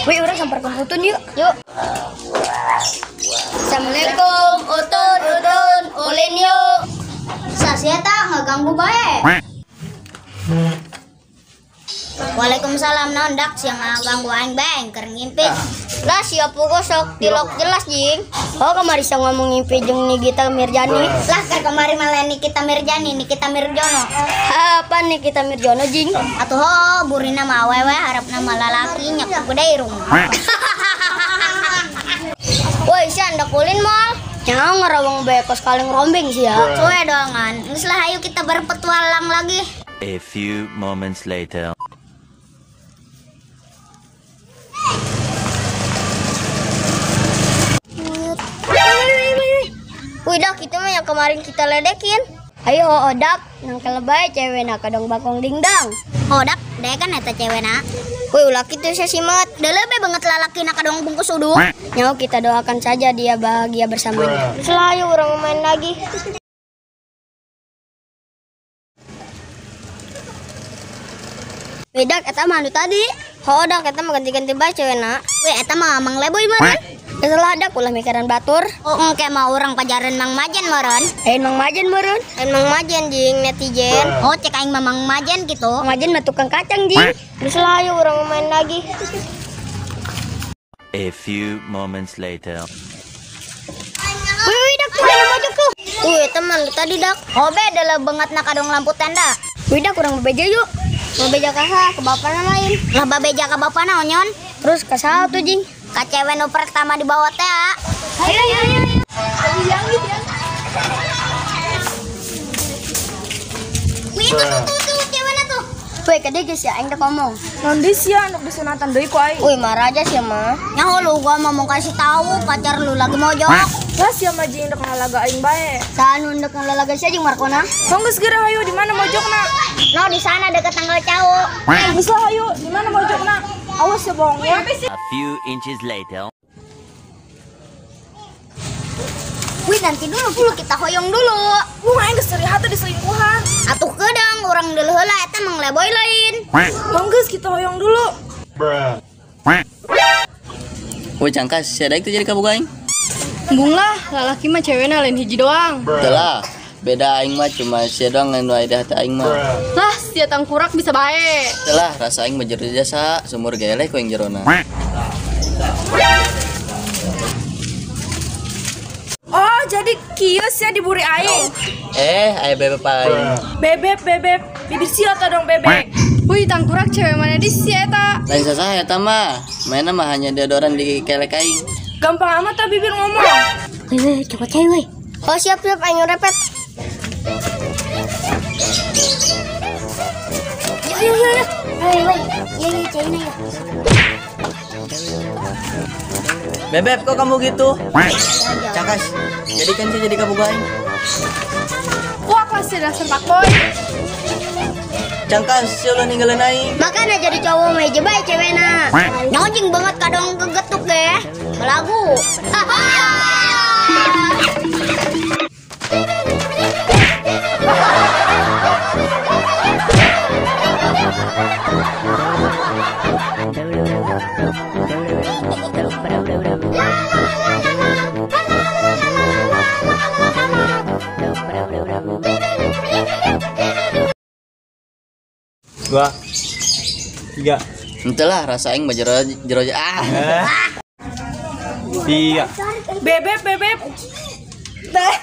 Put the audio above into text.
Wih, urang samperkeun Utun yuk. Yuk. Assalamualaikum, Utun, Utun, ulin yuk. Sasia tak ngeganggu bae. Waalaikumsalam naon dak siang ngaganggu aing bae keur ngimpi. Lah sia pugo sok tilok jelas jing. Oh kamari sia ngomong ngimpi jeung Nikita Mirjani. Lah keur kamari mah Nikita Mirjani, Nikita Mirjono. Apa Nikita Mirjono jing? Atuh ho burina mah awewe harapna mah lalaki nya gede irung. Woi sia ndak ulin moal. Nyaho ngarawang bae kos kaleng rombeng sia. Suwe doangan. Geus lah ayo kita berpetualang lagi. A few moments later. Wih dak, itu mah yang kemarin kita ledekin. Ayo odak, nangkel bae cewek nak kadang bakong dingdang. Odak, deh kan eta cewek nak. Wih ulah kitu sia simet. Deuleu banget lalaki nak kadang bungkus uduk. Nyaho kita doakan saja dia bahagia bersamanya. Selalu orang main lagi. Wih dak, eta mah anu tadi. Hodak, eta mah ganti-ganti bae cewek nak. Wih eta mah Mang Leboy meureun. Setelah ada ulah mikiran batur. Oh engke mah urang pajaran Mang Majen meureun. Mang Majen meureun. Mang Majen jing netizen. Oh cek aing mah Mang Majen gitu. Mang Majen mah tukang kacang jing. Geus lah ayo urang main lagi. A few moments later. Wih dak tuh ada mojok tuh. Wih teman tadi dak. Oh beda lah banget nak kadong lampu tenda. Wih dak urang bebeja yuk. Bebeja ka ke bapana lain. Lah bebeja ka bapana onyon. Terus ka saha tuh jing? Ka cewek nu pertama di bawah teh. Ayo ayo ayo. Wih itu tuh cewekna tuh. Wih kade geus ya aing teh ngomong. Naon deui sia nu disunatan deui ku aing. Wih marah aja sia mah. Nyaho lu gua mah mau kasih tahu pacar lu lagi mojok. Lah sia mah jeung dek ngalaga aing bae. Saha nu dek ngalalaga sia jeung Markona? Tong geus geura hayu di mana mojokna? No di sana deket tanggal cau. Geus lah hayu di mana mojokna? Awas ya bohong ya. A few inches later. Wih nanti dulu kita hoyong dulu. Wah aing geus seri hate diselingkuhan. Atuh keudang urang deuleu heula eta Mang Leboy lain. Tong geus kita hoyong dulu. Woi cangkas, sia daek teh jadi kaboga aing. Embung lah, lalaki mah cewekna lain hiji doang. Teu lah, beda aing mah cuma sia doang nu aya di hati aing mah. Lah, sia tangkurak bisa bae. Teu lah, rasa aing mah jero jasa, sumur geleh ku aing jerona. Oh, jadi kieu sia diburi aing. Aya bebek aing. Bebek, bebek, bibir sia tah dong bebek. Wih, tangkurak cewek mana di sia eta? Lain sasaha eta mah. Mainna mah hanya deodoran di kelek aing. Gampang amat tah bibir ngomong. Wih, wih, coba cai wih. Oh siap siap aing repet. Yo yo yo. Woi woi, yo yo caina ya. Bebek kok kamu gitu? Cakas. Jadi kan saya jadi kaboga aing. Wah, pasti dasar pak boy. Cangkas, sia ulah ninggalin aing. Makanya jadi cowok mah hiji bae cewekna. Nyojing banget kadang gegetuk deh. Belagu. Dua, tiga. Entahlah rasa aing mah jero jero ah. Tiga. Bebek, bebek. Teh.